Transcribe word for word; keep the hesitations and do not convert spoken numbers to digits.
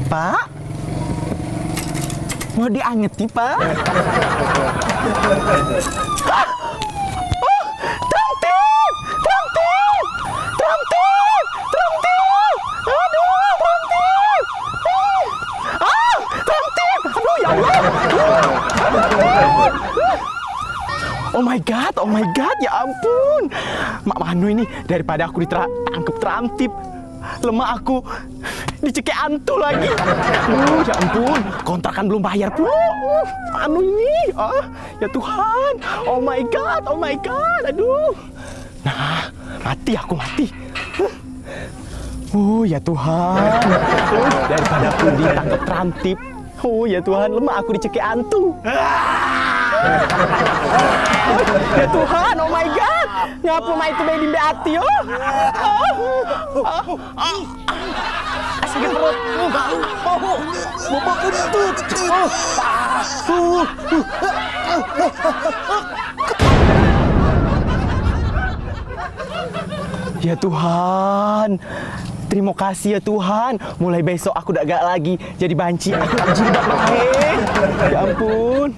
Pak? Mau diangeti, Pak? Ah! Oh, terantip! Terantip! Terantip! Terantip! Aduh, terantip! Ah! Ah! Terantip! Aduh, ya Allah! Aduh, terantip! Oh my God, oh my God, ya ampun. Mak mano ini, daripada aku ditangkep terantip, lemak aku dicekek antu lagi. Aduh, ya ampun, kontrakan belum bayar pulo. Anu ini, ah, ya Tuhan. Oh my God, oh my God, aduh. Nah, mati aku, mati. Oh ya Tuhan, oh, daripada aku ditangkep terantip. Oh ya Tuhan, lemak aku dicekek antu. Ya Tuhan, oh my God, ngapa mak itu bae dimbek ati, oh? Sakit perut. Bau. Bau kentut. Ya Tuhan, terima kasih ya Tuhan. Mulai besok aku dak galak lagi jadi banci. Aku nak jilbab bae. Ya ampun.